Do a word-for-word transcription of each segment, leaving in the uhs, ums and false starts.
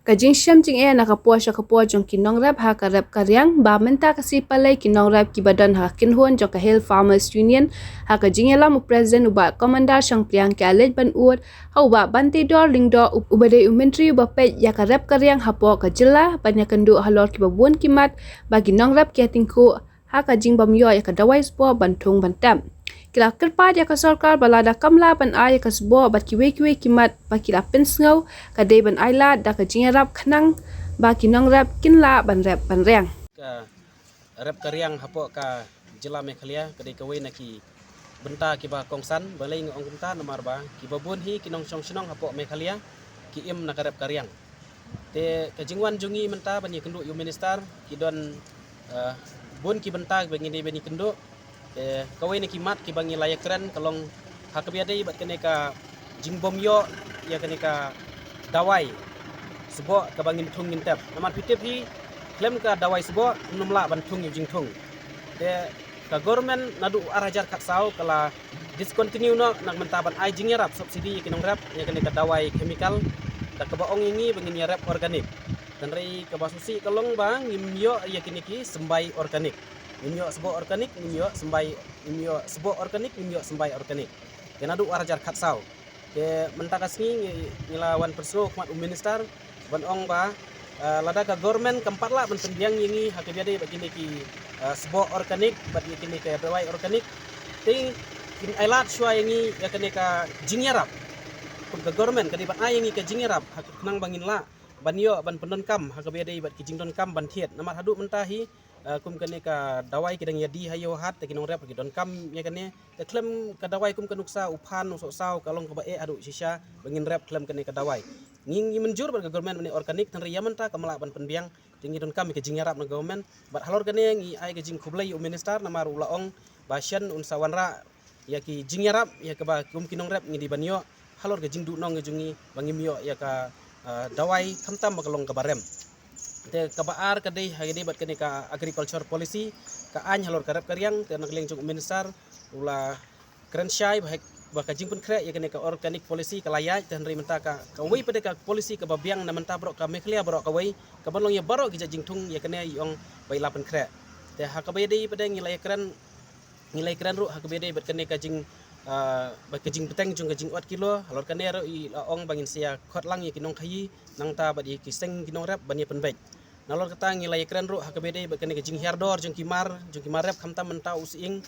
Ka jingshem jingeh na ka por sha ka por jong ki nongrep ha ka rep ka riang, ba mynta ka sngi Palei ki nongrep kiba don ha ka kynhun jong ka Hill Farmers Union, ha ka jingïalam u President u Bah Commander Shangpliang ki la leit ban ud ha u Bah Banteidor Lyngdoh, uba dei u Myntri uba peit ïa ka rep ka riang hapoh ka jylla, ban ïakynduh halor kiba bun ki mat ba ki nongrep ki ïatyngkhuh ha ka jingbym ïoh ïa ka dawai sboh ban thung ban tep. Ki la kyrpad ïa ka sorkar ba lada kam lah ban ai ïa ka sboh bad kiwei kiwei ki mat ba ki la pynsngew, ka dei ban ailad da ka jingïarap khnang ba ki nongrep kin lah ban rep ban riang. Ka rep ka riang hapoh ka jylla Meghalaya ka dei kawei na ki bynta kiba kongsan, balei nga ong kumta, namar ba kiba bun hi ki nongshong shnong hapoh Meghalaya ki im na ka rep ka riang. Te ka jingwan jong ngi mynta ban ïakynduh ïa u minister, ki don, eh, bun ki bynta kiba ngi dei ban ïakynduh. Te kawei na ki mat kiba ngi la ïakren ka long ha kaba ïadei bad kane ka jingbym ïoh ïa kane ka dawai sboh kaba ngin thung ngin tep. Namar phi tip hi, khlem ka dawai sboh ym lah ban thung ïa u jingthung. Te ka government naduh ar hajar khatsaw ka la discontinue noh na ka bynta ban ai jingïarap subsidy ïa ki nongrep ïa kane ka dawai chemical, da kaba ong ïa ngi ba ngin ïarep organic. Hynrei kaba sngewsih ka long ba ngim ïoh ïa kine ki symbai organic. Ngim ïoh sboh organic, ngim ïoh symbai, ngim ïoh sboh organic, ngim ïoh symbai organic. Te naduh ar hajar khatsaw. Te mynta ka sngi ngi, ngi la wan pynsngew khmat u minister ban ong ba, eh, lada ka government kam pat lah ban pynbiang ïa ngi ha kaba ïadei bad kine ki, eh, sboh organic bad ïa kine ki dawai organic, te kin ailad shuwa ïa ngi ïa kane ka jingïarap. Kum ka government ka dei ban ai ïa ngi ka jingïarap ha khnang ba ngin lah ban ïoh ban pyndonkam ha kaba ïadei bad ki jingdonkam ban thied. Namar haduh mynta hi, eh, kum kane ka dawai ki dang ïa die ha ïew hat, te ki nongrep ki donkam ïa kane. Te khlem ka dawai kum ka nuksa u phan u sohsaw ka long kaba eh haduh shisha ba ngin rep khlem kane ka dawai. Ngi, ngi mynjur bad ka government ban ai organic, hynrei ïa mynta kam lah ban pynbiang, te ngi donkam ïa ka jingïarap na government. Bad halor kane ngi ai ka jingkhublei ïa u minister namar u la ong ba shen un sa wanrah ïa ki jingïarap ïa kaba kum ki nongrep ngi dei ban ïoh halor ka jingduhnong ka jong ngi ba ngim ïoh ïa ka, ah, dawai khamtam ba ka long kaba rem. Te kaba ar ka dei ha kaba ïadei bad kane ka agriculture policy, ka aiñ halor ka rep ka riang, te na ka liang jong u minister u la kren shai ba hek, ba ka jingpynkhreh ïa kane ka organic policy ka la ïaid, te hynrei mynta ka, kawei pat de ka policy kaba biang na mynta baroh ka Meghalaya baroh kawei, kaba long ïa baroh ki jait jingthung ïa kane i ong ba i la pynkhreh. Te ha kaba ïadei pat de ngi la ïakren, ngi la ïakren ruh ha kaba ïadei bad kane ka jing, ah, bad ka jingbteng jong ka jingot kilo, halor kane ruh i la ong ba ngin sa ïa khot lang ïa ki nongkhaïi nangta bad ïa ki seng ki nongrep ban ïa pynbeit. Nalor kata ngi la ïakren ruh ha kaba ïadei bad kane ka jinghiar dor jong ki mar, jong ki mar rep khamtam mynta u sying.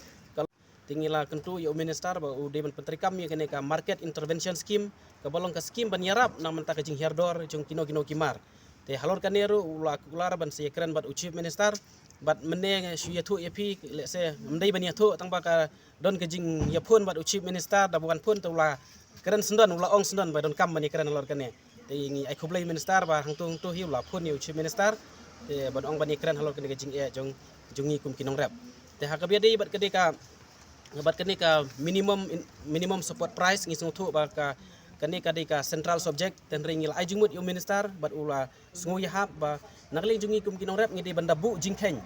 Te ngi la kyntu ïa u minister ba u dei ban pyntreikam ïa kane ka market intervention scheme, kaba long ka scheme ban ïarap na mynta ka jinghiar dor jong kino kino ki mar. Te halor kane ruh u la kular ban sa ïakren bad u chief minister, bad mynne nga shu ïathuh ïa phi, lehse ym dei ban ïathuh tang ba ka don ka jingïaphone bad u chief minister, da ba wan phone te u la kren syndon, u la ong syndon ba donkam ban ïakren halor kane. Te ngi ai khublei minister ba hangtu hangtu hi u la phone ïa u chief minister, te ban ong ban ïakren halor kane ka jingeh jong, jong ngi kum ki nongrep. Te ha kaba ïadei bad ka dei ka, bad kane ka minimum in-, minimum support price ngi sngewthuh ba ka, kane ka dei ka central subject, te hynrei ngi la ai jingmut ïa u minister bad u la sngew ïahap ba na ka liang jong ngi kum ki nongrep ngi dei ban da buh jingkheiñ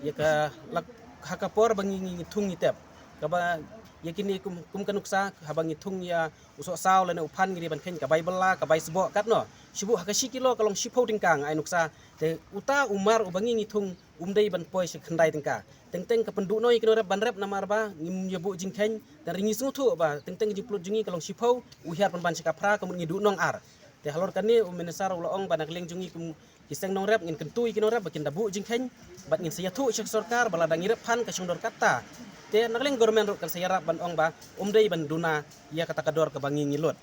ïa ka lak ha ka por ba ngi, ngi, ngi thung ngi tep. Kaba ïa kine kum, kum ka nuksa haba ngi thung ïa u sohsaw lane u phan ngi dei ban kheiñ ka bai bylla, ka bai sboh katno. Shu buh ha ka shi kilo ka long shiphew tyngka nga ai nuksa. Te uta u mar uba ngi, ngi thung um dei ban poi sha khyndai tyngka. Teng teng ka pynduhnong ïa ki nongrep ban rep namar ba ngim ïa buh jingkheiñ. Te hynrei ngi sngewthuh ba teng teng ka jingpynlut jong ngi ka long shiphew, u hiar pynban sha ka phra ka mut ngi duhnong ar. Te halor kane u minister u la ong ba na ka liang jong ngi kum ki seng nongrep ngin kyntu ïa ki nongrep ba kin da buh jingkheiñ bad ngin sa ïathuh sha ka sorkar ba lada ngi rep phan ka shong dor katta. Te na ka liang government ruh kan sa ïarap ban ong ba um dei ban duna ïa kata ka dor kaba ngi ngi lut.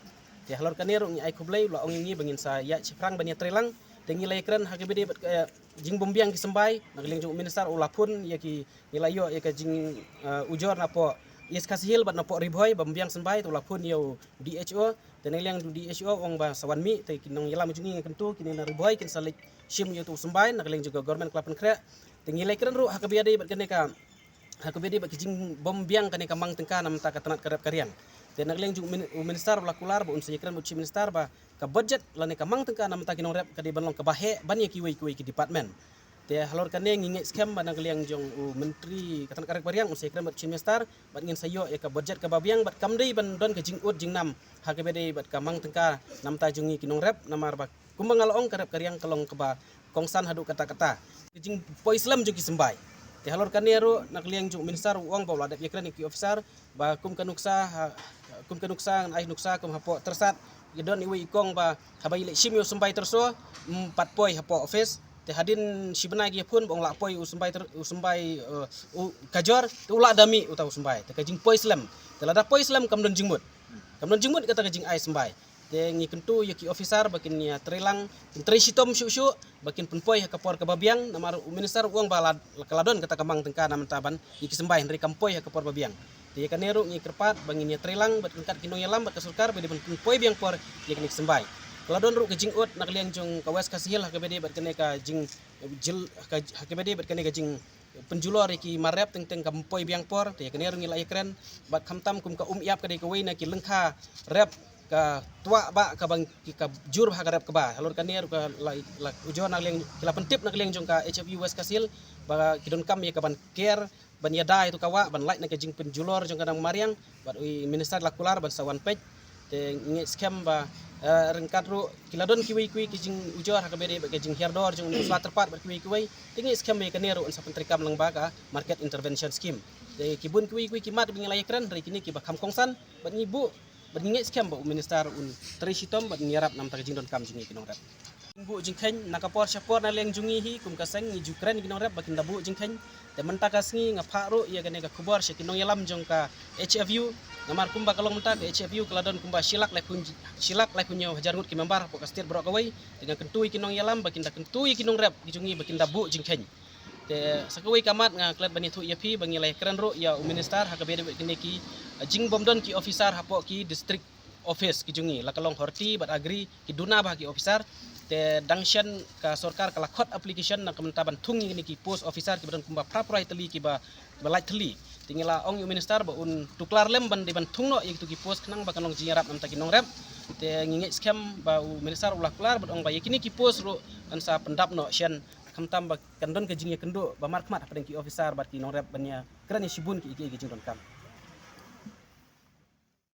Te halor kane ruh ngi ai khublei, u la ong ïa ngi ba ngin sa ïaid shaphrang ban ïatrei lang. Te ngi la ïakren ha kaba ïadei bad ka, eh, jingbymbiang ki symbai, na ka liang jong u minister u la phone ïa ki, ngi la ïoh ïa ka jing, eh, ujor napoh East Khasi Hills bad napoh Ri Bhoi ba ym biang symbai, te u la phone ïa u D H O. Te na ka liang u D H O u ong ba sa wan mih, te ki nongïalam jong ngi nga kyntu kine na Ri Bhoi kin sa leit shim ïa utu u symbai na ka liang jong ka government ka la pynkhreh. Te ngi la ïakren ruh ha kaba ïadei bad kane ka, ha kaba ïadei bad ka jingbymbiang kane ka mang tyngka na bynta ka tnat ka rep ka riang. Te na ka liang jong u min-, u minister u la kular ba un sa ïakren bad u chief minister ba ka budget lane ka mang tyngka na bynta ki nongrep ka dei ban long kaba heh ban ïa kiwei kiwei ki department. Te halor kane ngi ngeit skhem ba na ka liang jong u Myntri ka tnat ka rep ka riang un sa ïakren bad Chief Minister bad ngin sa ïoh ïa ka budget kaba biang bad kam dei ban don ka jingud jingnam ha kaba dei bad ka mang tyngka namta jong ngi ki nongrep, namar ba kumba nga la ong ka rep ka riang ka long kaba kongsan haduh katta katta. Ka jingpoi slem jong ki symbai. Te halor kane ruh na ka liang jong u Minister u ong ba u la dep ïakren ïa ki officer ba kum ka nuksa ha, kum ka nuksa ngan ai nuksa kum hapoh Tyrsad, ïa don iwei i kong ba haba i leit shim ïa u symbai Tyrso, mm, pat poi hapoh office. Te hadien shi bnai ki ïa phone ba ong lah poi u symbai Tyr-, u symbai, eh, u Kajor, te u lah da mih uta u symbai. Te ka jingpoi slem. Te lada poi slem kam don jingmut. Kam don jingmut kata ka jingai symbai. Te ngi kyntu ïa ki officer ba kin ïa trei lang, kin trei shitom shuh shuh, ba kin pynpoi ha ka por kaba biang, namar u Minister u ong ba la, ka la don kata ka mang tyngka na mynta ban ïa ki symbai, hynrei kam poi ha ka por ba biang. Te ïa kane ruh ngi kyrpad ba ngin ïa trei lang bad ryngkat ki nongïalam bad ka sorkar ba dei ban pynpoi biang por ïa kine ki symbai. Ka la don ruh ka jingud na ka liang jong ka West Khasi Hills ha kaba dei bad kane ka jing jil, ha ka, ha kaba dei bad kane ka jing pynjulor ïa ki mar rep teng teng kam poi biang por. Te ïa kane ruh ngi la ïakren bad khamtam kum ka Umïap ka dei kawei na ki lyngkha rep ka tuah ba ka bang ki ka jur bha ka rep kaba. Halor kane ruh ka la, la ujor na liang, ki la pyntip na liang jong ka H F U West Khasi Hills ba ki donkam ïa ka ban ker ban ïada ïa tu ka wah ban lait na ka jingpynjulor jong ka dang mariang bad u Minister la kular ban sa wan peit. Te ngi ngeit skhem ba, eh, ryngkat ruh ki la don kiwei kiwei ki jingujor ha kaba dei bad ka jinghiar dor jong u Sla Tyrpad bad kiwei kiwei. Te ngi ngeit skhem ba ïa kane ruh yn sa pyntreikam lang ba ka Market Intervention Scheme. Te ki bun kiwei kiwei ki mat ba ngi la ïakren hynrei kine kiba kham kongsan bad ngi buh bad ngi ngeit skhem ba u Minister un trei shitom bad un ïarap namta ka jingdonkam jong ngi ki nongrep. Buh jingkheiñ na ka por sha por na liang jong ngi hi kum ka seng ngi ju kren ki nongrep ba kin da buh jingkheiñ. Te mynta ka sngi nga phah ruh ïa kane ka khubor sha ki nongïalam jong ka H F U. Namar kumba ka long mynta ka H F U ka la don kumba shi lak laiphew, shi lak laiphew hynñiew hajar ngut ki member hapoh ka state baroh kawei. Te nga kyntu ïa ki nongïalam ba kin da kyntu ïa ki nongrep ki jong ngi ba kin da buh jingkheiñ. Te sa kawei ka mat nga klet ban ïathuh ïa phi ba ngi la ïakren ruh ïa u Minister ha kaba dei bad kine ki, eh, jingbym don ki officer hapoh ki district office ki jong ngi, la ka long Horti bad Agri, ki duna bha ki officer. Te dang shen ka sorkar ka la khot application na ka bynta ban thung ïa kine ki post officer kiba don kumba phra phew lai tylli kiba, kiba lait thylli. Te ngi la ong ïa u Minister ba un tuklar lem ban dei ban thung noh ïa kitu ki post khnang ba kan long jingïarap namta ki nongrep. Te ngi ngeit skhem ba u Minister u la kular bad ong ba ïa kine ki post ruh kan sa pyndap noh shen, khamtam ba kan don ka jingïakynduh ba markhmat hapdeng ki officer bad ki nongrep ban ïakren ïa shibun ki, ki, ki jingdonkam.